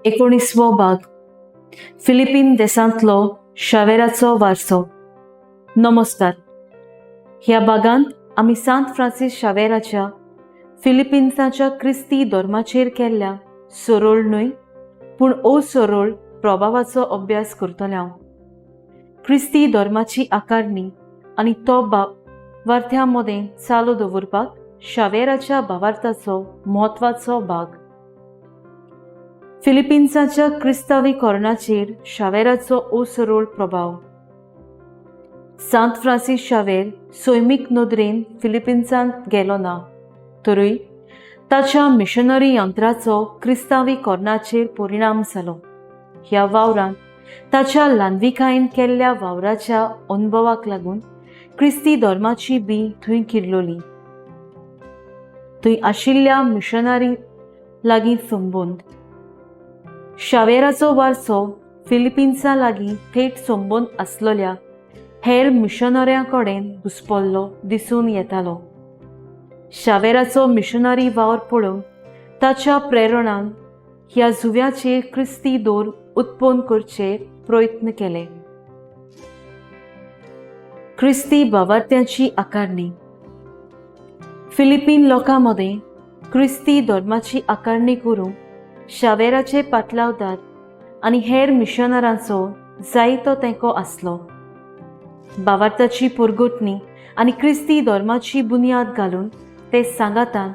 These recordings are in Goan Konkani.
एकोणिसवो भाग. फिलिपीन देसांतलो शावेराचो वारसो. नमस्कार. ह्या भागांत आमी सांत फ्रांसीस शावेराच्या फिलिपिन्साच्या क्रिस्ती धर्माचेर केल्ल्या सरळ न्हय पूण असरळ प्रभावाचो अभ्यास करतले हांव. क्रिस्ती धर्माची आकारणी आनी तो भावार्थ्यां मदें चालू दवरपाक शावेराच्या भावार्थाचो म्हत्वाचो भाग. फिलिपिन्साच्या क्रिस्तांवीकरणाचेर शावेराचो असरळ प्रभाव. सांत फ्रांसीस शावेर सैमीक नदरेन फिलिपिन्सांत गेलो ना, तरूय ताच्या मिशनरी यंत्राचो क्रिस्तांवीकरणाचेर परिणाम जालो. ह्या वावरांत ताच्या ल्हानविकायेन केल्ल्या वावराच्या अनुभवाक लागून क्रिस्ती धर्माची बी थंय किरलोली. थंय आशिल्ल्या मिशनरी लागीं संबंद. शावेराचो वारसो फिलिपिन्सा लागीं थेट संबंद आसलेल्या हेर मिशनऱ्यां कडेन घुस्पल्लो दिसून येतालो. शावेराचो मिशनरी वावर पळोवन ताच्या प्रेरणान ह्या जुंव्याचेर क्रिस्ती दोर उत्पन्न करचे प्रयत्न केले. क्रिस्ती भावार्थ्यांची आकारणी. फिलिपीन लोकां मदें क्रिस्ती धर्माची आकारणी करूंक शावेराचे पाटलावदार आनी हेर मिशनरांचो जायतो तेंको आसलो. भावार्थाची पुरगुटणी आनी क्रिस्ती धर्माची बुन्याद घालून ते सांगातान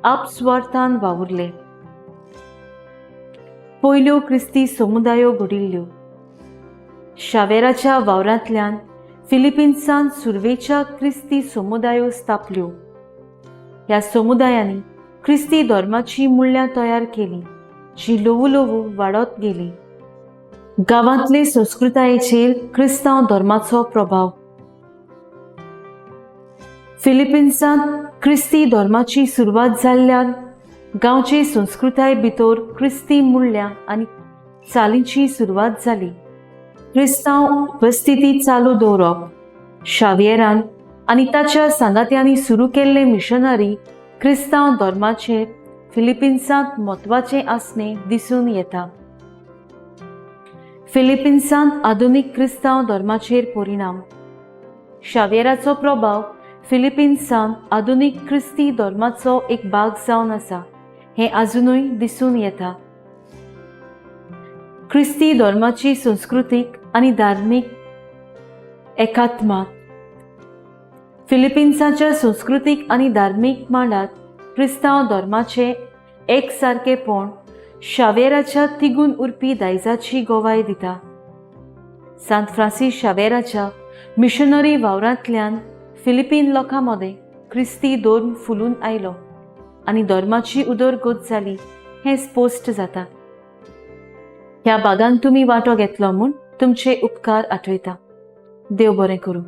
आपस्वार्थान वावुरले. पयल्यो क्रिस्ती समुदायो घडिल्ल्यो. शावेराच्या वावरांतल्यान फिलिपिन्सान सुरवेच्या क्रिस्ती समुदायो स्थापल्यो. ह्या समुदायांनी क्रिस्ती धर्माची मुल्यां तयार केलीं, जी ल्हवू ल्हवू वाडत गेली. गांवांतले संस्कृतायेचेर क्रिस्तांव धर्माचो प्रभाव. फिलिपिन्सांत क्रिस्ती धर्माची सुरवात जाल्ल्यान गांवचे संस्कृताये भितर क्रिस्ती मुल्यां आनी चालींची सुरवात जाली. क्रिस्तांव उपस्थिती चालू दवरप शावियेरान आनी ताच्या सांगात्यांनी सुरू केल्ले मिशनरी क्रिस्तांव धर्माचेर फिलिपिन्सांत म्हत्वाचें आसणें दिसून येता. फिलिपिन्सांत आधुनीक क्रिस्तांव धर्माचेर परिणाम. शावियेराचो प्रभाव फिलिपिन्सांत आधुनीक क्रिस्ती धर्माचो एक भाग जावन आसा हें आजुनूय दिसून येता. क्रिस्ती धर्माची संस्कृतीक आनी धार्मीक एकात्मा. फिलिपिन्साच्या संस्कृतीक आनी धार्मीक मांडात क्रिस्तांव धर्माचें एकसारकेपण शावेराच्या तिगून उरपी दायजाची गवाय दिता. सांत फ्रांसीस शावेराच्या मिशनरी वावरांतल्यान फिलिपीन लोकां मदें क्रिस्ती धर्म फुलून आयलो आनी धर्माची उदरगत जाली हें स्पश्ट जाता. ह्या भागान तुमी वांटो घेतलो म्हूण तुमचे उपकार आठयता. देव बरें करूं.